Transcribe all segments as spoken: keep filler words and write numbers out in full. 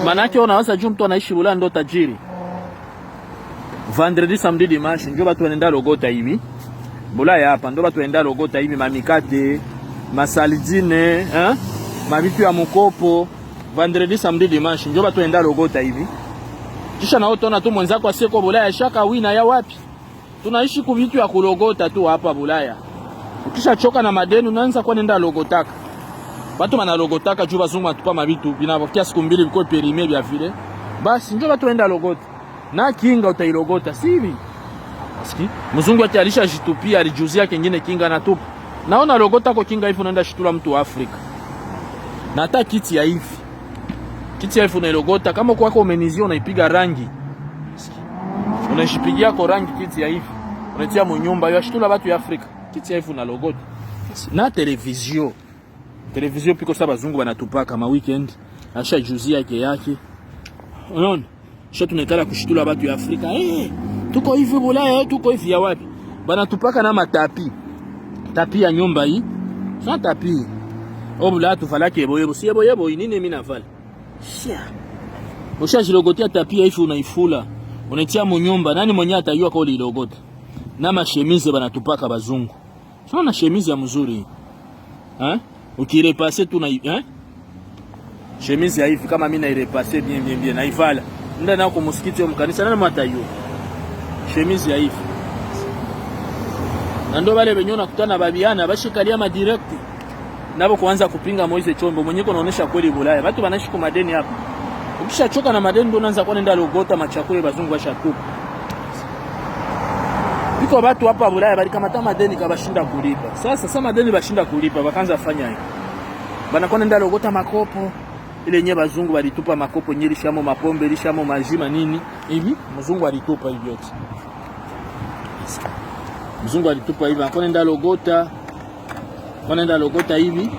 Manake unawaza juu mtu anaishi Bulaya ndo tajiri. Vendredi, samedi, dimanche njo batu wanaenda logota hivi. Bulaya hapa ndo batu wanaenda logota hivi, mamikate, masaladine, eh? Mabitu ya mukopo. Vendredi, samedi, dimanche njo batu wanaenda logota hivi. Kisha na utona tu mwenzako aseko Bulaya shaka wina ya wapi? Tunaishi ku vitu ya kulogota tu hapa Bulaya. Ukisha choka na madeni, unaanza kwa nenda logotaka. Batu banalogotaka juu bazungu banatupa mabitu, binabakia siku mbili biko perime bya vile. Basi njo batu wenda logota. Na kinga utailogota, sivi? Siki, mzungu ati alishajitupia, alijuzia kengine kinga anatupa. Naona logota ko kinga hivi unaenda shitula mtu wa Afrika. Na hata kiti ya hivi. Kiti ya hivi unailogota, kama kwako umenizia unaipiga rangi. Unaishipigia ko rangi kiti ya hivi. Unatia mu nyumba, yo shitula batu ya Afrika. Kiti ya hivi unalogota. Na televizio. Televizio piko sa bazungu banatupaka ma weekend. Asha juzi yake yake. Unaona? Sha tunaikala kushitula batu ya Afrika. Eh, tuko hivi Bulaya, eh, tuko hivi ya wapi? Banatupaka na matapi. Tapi ya nyumba hii. Sa tapi. O Bulaya tuvalake yebo yebo. Si yebo yebo, inine mimi navala. Shia. Ushajilogotia tapi ya hivi unaifula. Unaitia mu nyumba. Nani mwenye atayua kwa ulilogota? Na mashemize banatupaka bazungu. Sio na shemize ya mzuri. Eh? Ukirepase tu na, eh? Shemize ya hivi kama mimi nairepase bien bien bien, naivala. Nda na ku msikiti au mkanisa, nani matayo? Shemize ya hivi. Na ndo bale benyo nakutana babiana bashikalia ma direct. Nabo kuanza kupinga Moise Chombo, mwenye ko naonesha kweli Bulaya. Batu banaishi ku madeni hapa. Ukishachoka na madeni ndo unaanza kwa nenda logota machakula bazungu bashatupa. Biko batu hapa Bulaya balikamata madeni kabashinda kulipa. Sasa sa madeni bashinda kulipa, bakanza fanya hivi. Banakuwa nenda logota makopo, ile nye bazungu balitupa makopo, nye lishamo mapombe, lishamo majima nini. Hivi, mzungu alitupa hivi yote. Mzungu alitupa hivi, anakuwa nenda logota. Wanaenda logota hivi.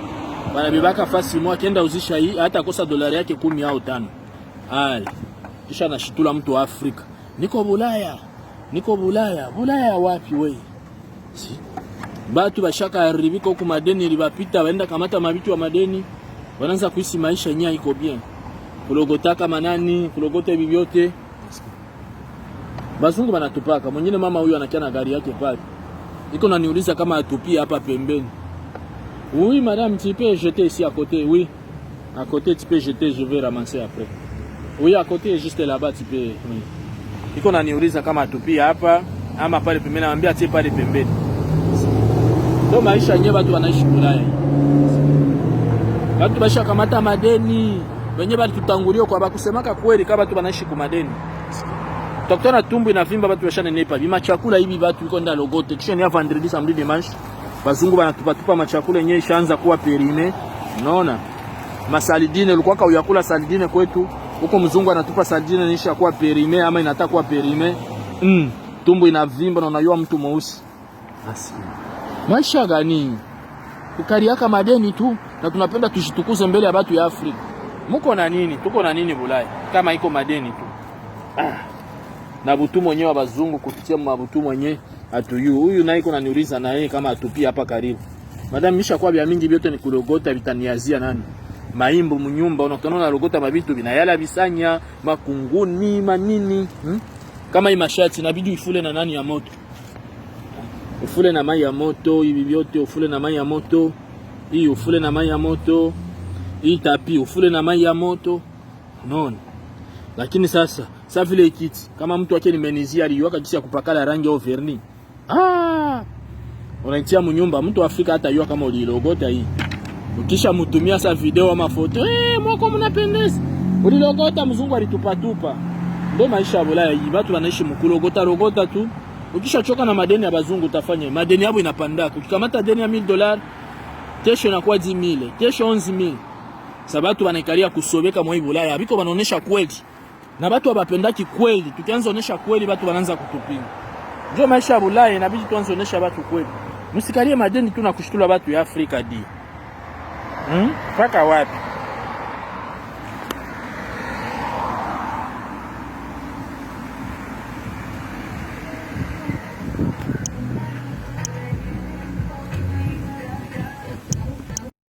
Banabibaka fasi mwa kenda uzisha hii, hata kosa dolari yake kumi au tano. Hali. Kisha anashitula mtu wa Afrika. Niko Bulaya. Niko Bulaya. Bulaya wapi we? Si. Batu bashaka haribika huku madeni libapita, baenda kamata mabitu wa madeni. Wanaanza kuishi maisha nya iko bien. Kulogotaka manani, kulogota hivi vyote. Bazungu banatupaka. Mwingine mama huyu anakia na gari yake pale. Iko naniuliza kama atupie hapa pembeni. Oui, madame, tu peux jeter ici à côté, oui. À côté, tu peux jeter, je vais ramasser après. Oui, à côté, juste là-bas, tu peux, oui. Iko naniuliza kama atupie hapa ama pale pembeni, namwambia atie pale pembeni. Ndo maisha yenyewe watu wanaishi Bulaya. Watu basha kamata madeni, wenye bali tutangulio kwa bakusemaka kweli kama watu wanaishi ku madeni. Tutakutana tumbu inavimba, watu washanenepa. Bima chakula hivi watu iko nda logote. Kisha ni ya vendredi, samedi, dimanche. Bazungu banatupa tupa machakula yenyewe ishaanza kuwa perime. Unaona? Masaladine, ulikuwa ka uyakula saladine kwetu. Huko mzungu anatupa saladine nisha kuwa perime ama inataka kuwa perime. Mm. Tumbu inavimba na unayua mtu mweusi. Basi. Maisha gani? Kukariaka madeni tu na tunapenda tushitukuze mbele ya batu ya Afrika. Muko na nini? Tuko na nini Bulaya? Kama iko madeni tu. Ah. Na butu mwenyewe wa bazungu kututia mabutu mwenyewe atuyu. Huyu naye iko naniuliza na yeye kama atupia hapa karibu. Madame, misha kwa bya mingi byote ni kulogota bitaniazia nani? Maimbu munyumba, unakutana na logota mabitu binayala bisanya, makunguni, manini. Hmm? Kama hii mashati, inabidi uifule na nani ya moto. Ufule na mai ya moto, hivi vyote ufule na mai ya moto. Hii ufule na mai ya moto. Hii tapi ufule na mai ya moto. Unaona? Lakini sasa, sa vile ikiti, kama mtu wake ni menuisier aliyuaka jinsi ya kupakala rangi au vernis. Ah! Unaitia munyumba, mtu wa Afrika hata yua kama ulilogota hii. Ukisha mutumia sa video ama foto, eh, mwako mnapendeza. Ulilogota, mzungu alitupatupa. Ndo maisha ya Bulaya hii, watu wanaishi mkulogota, logota tu. Ukisha choka na madeni ya bazungu utafanya, madeni yabo inapandaka. Ukikamata deni ya mille dollars, kesho inakuwa dix mille, kesho onze mille. Sa batu banaikalia kusobeka mwa hii Bulaya, biko banaonesha kweli. Na batu abapendaki kweli, tukianza onesha kweli, batu bananza kutupinga. Njo maisha ya Bulaya, inabidi tuanze onesha batu kweli. Musikalie madeni tu na kushitula batu ya Afrika di. Hmm? Paka wapi?